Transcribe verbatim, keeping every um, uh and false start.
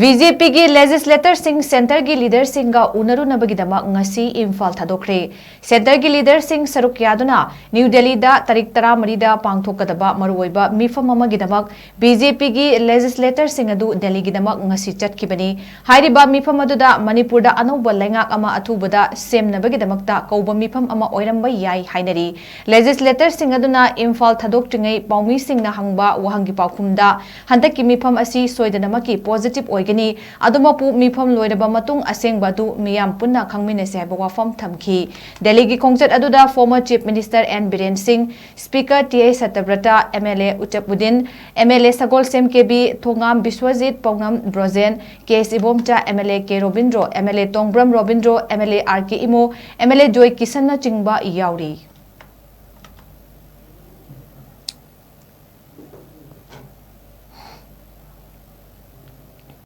B J ꯄꯤꯒꯤ ꯂꯦꯖꯤꯁꯂꯦꯇꯔꯁꯤꯡ ꯁꯦꯟꯇꯔꯒꯤ ꯂꯤꯗꯔꯁꯤꯡꯒ ꯎꯅꯔꯨꯅꯕꯒꯤꯗꯃꯛ ꯉꯁꯤ ꯏꯝꯐꯥꯜ ꯊꯥꯗꯣꯛꯈ꯭ꯔꯦ꯫ ꯁꯦꯟꯇꯔꯒꯤ ꯂꯤꯗꯔꯁꯤꯡ ꯁꯔꯨꯛ ꯌꯥꯗꯨꯅ ꯅ꯭ꯌꯨ ꯗꯦꯜꯂꯤꯗ ꯇꯥꯔꯤꯛ ꯇꯔꯥꯃꯔꯤꯗ ꯄꯥꯡꯊꯣꯛꯀꯗꯕ ꯃꯔꯨꯑꯣꯏꯕ ꯃꯤꯐꯝ ꯑꯃꯒꯤꯗꯃꯛ ꯕꯤ ꯖꯦ ꯄꯤꯒꯤ ꯂꯦꯖꯤꯁꯂꯦꯇꯔꯁꯤꯡ ꯑꯗꯨ ꯗꯦꯜꯂꯤꯒꯤꯗꯃꯛ ꯉꯁꯤ ꯆꯠꯈꯤꯕꯅꯤ꯫ ꯍꯥꯏꯔꯤꯕ ꯃꯤꯐꯝ ꯑꯗꯨꯗ ꯃꯅꯤꯄꯨꯔꯗ ꯑꯅꯧꯕ ꯂꯩꯉꯥꯛ ꯑꯃ ꯑꯊꯨꯕꯗ ꯁꯦꯝꯅꯕꯒꯤꯗꯃꯛꯇ ꯀꯧꯕ ꯃꯤꯐꯝ ꯑꯃ ꯑꯣꯏꯔꯝꯕ ꯌꯥꯏ ꯍꯥꯏꯅꯔꯤ꯫ ꯂꯦꯖꯤꯁꯂꯦꯇꯔꯁꯤꯡ ꯑꯗꯨꯅ ꯏꯝꯐꯥꯜ ꯊꯥꯗꯣꯛꯇ꯭ꯔꯤꯉꯩ ꯄꯥꯎꯃꯤꯁꯤꯡꯅ ꯍꯪꯕ ꯋꯥꯍꯪꯒꯤ ꯄꯥꯎꯈꯨꯝꯗ, ꯍꯟꯗꯛꯀꯤ ꯃꯤꯐꯝ ꯑꯁꯤ ꯁꯣꯏꯗꯅꯃꯛꯀꯤ ꯄꯣꯖꯤꯇꯤꯚ ꯑꯣꯏꯒꯅꯤ, ꯑꯗꯨꯃꯛꯄꯨ ꯃꯤꯐꯝ ꯂꯣꯏꯔꯕ ꯃꯇꯨꯡ ꯑꯁꯦꯡꯕ ꯑꯗꯨ ꯃꯤꯌꯥꯝ ꯄꯨꯟꯅ ꯈꯪꯃꯤꯟꯅꯁꯤ ꯍꯥꯏꯕ ꯋꯥꯐꯝ ꯊꯝꯈꯤ꯫ ꯗꯦꯜꯂꯤꯒꯤ ꯈꯣꯡꯆꯠ ꯑꯗꯨꯗ former Chief Minister N Biren Singh, Speaker T I Satyabrata, M L A Uchapuddin, M L A Sagolsem K B, Thongam Biswajit, Paunam Brojen, K S Ibomcha, M L A K Robindro, M L A Tongbram Robindro, M L A R K Imo, M L A Joy Kishan ꯅꯆꯤꯡꯕ ꯌꯥꯎꯔꯤ꯫